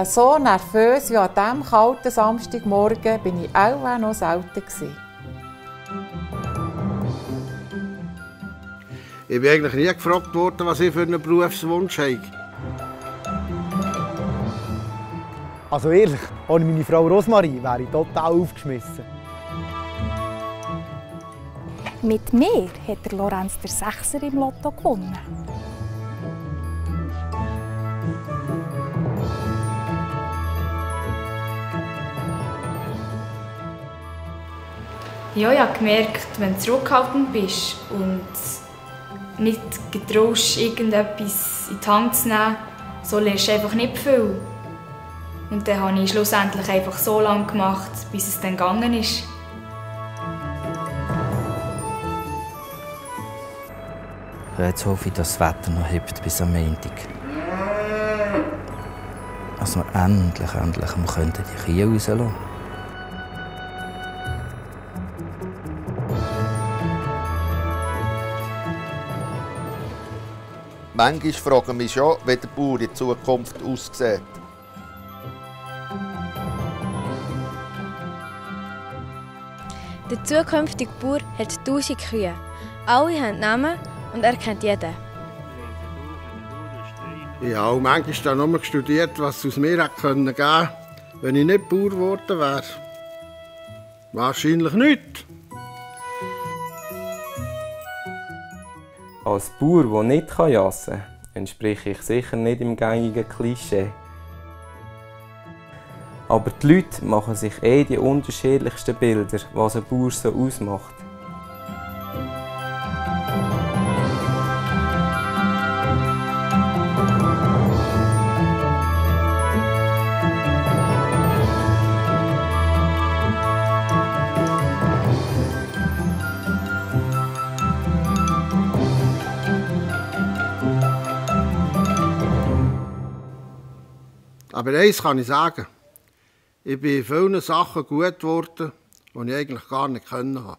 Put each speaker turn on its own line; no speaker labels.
So nervös wie an diesem kalten Samstagmorgen bin ich auch noch selten.
Ich bin eigentlich nie gefragt worden, was ich für einen Berufswunsch habe.
Also ehrlich, ohne meine Frau Rosmarie wäre ich total aufgeschmissen.
Mit mir hat der Lorenz der Sechser im Lotto gewonnen.
Ja, ich habe gemerkt, wenn du zurückhaltend bist und nicht getraust, irgendetwas in die Hand zu nehmen, so lernst du einfach nicht viel. Und dann habe ich schlussendlich einfach so lange gemacht, bis es dann gegangen ist.
Jetzt hoffe ich, dass das Wetter noch hebt bis am Montag. Also endlich wir könnten die Kühe rauslassen.
Manchmal frage ich mich schon, wie der Bauer in Zukunft aussieht.
Der zukünftige Bauer hat 1000 Kühe. Alle haben Namen und er kennt jeden.
Ich habe auch manchmal noch studiert, was es aus mir hätte geben können, wenn ich nicht Bauer geworden wäre. Wahrscheinlich nicht.
Als Bauer, der nicht jassen kann, entspreche ich sicher nicht dem gängigen Klischee. Aber die Leute machen sich die unterschiedlichsten Bilder, was ein Bauer so ausmacht.
Aber eins kann ich sagen. Ich bin in vielen Sachen gut geworden, die ich eigentlich gar nicht können habe.